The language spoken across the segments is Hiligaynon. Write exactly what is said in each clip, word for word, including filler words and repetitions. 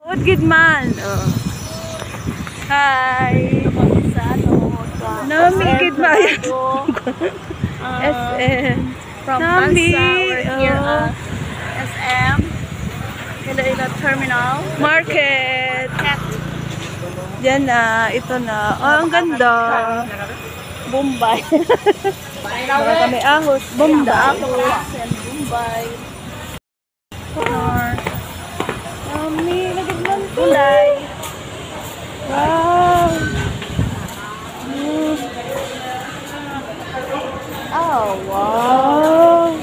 What good man? Oh. Hi. Sa ano, sa Nami, S M good man. Bago. Um, S M. From Nami, Tansa, we're here oh. At S M. Iloilo Terminal. Market. Market. Yan na, ito na. Oh, ang ganda. Bombay. Mga kami ahos. Bombay. Ahos and Bombay. Kami, nagagman ko. Gulay. Wow. Mm. Oh, wow.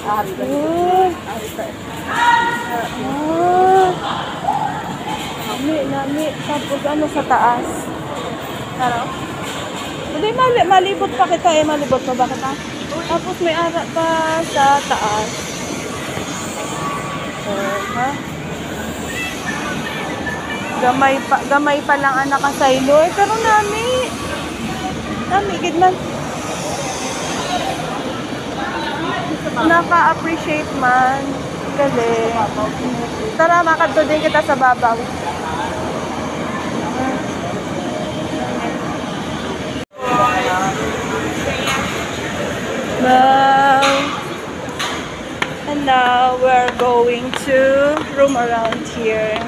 Apple. Ah. Nami, nami. Tapos ano sa taas? Tara. Hindi, mali-, malibot pa kita eh. Malibot pa ba kita? Tapos may ara pa sa taas. Oh, ha? Gamay pa, gamay pa lang ang nakasaylo. Eh, pero nami, nami, gid man. Naka-appreciate man. Galing. Tara, makadto din kita sa babaw. Wow. And now we're going to roam around here.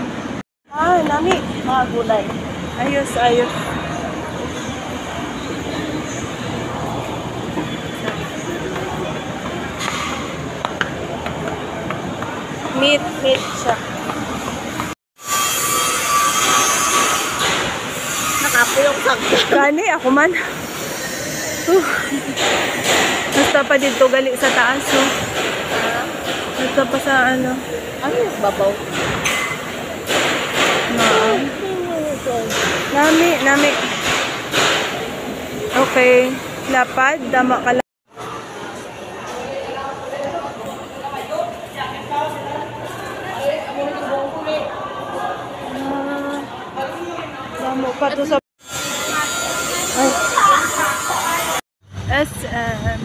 Ah, nami, mga gulay. Ayos, ayos. Meat, meat siya. Nakapuyong sa Gani, ako man. Uh. Basta pa dito gali sa taas, oh. Basta pa sa ano. Ano yung babaw? Nami, nami. Okay. Lapad, dama ka lang. Ah, damo pa to sa S M.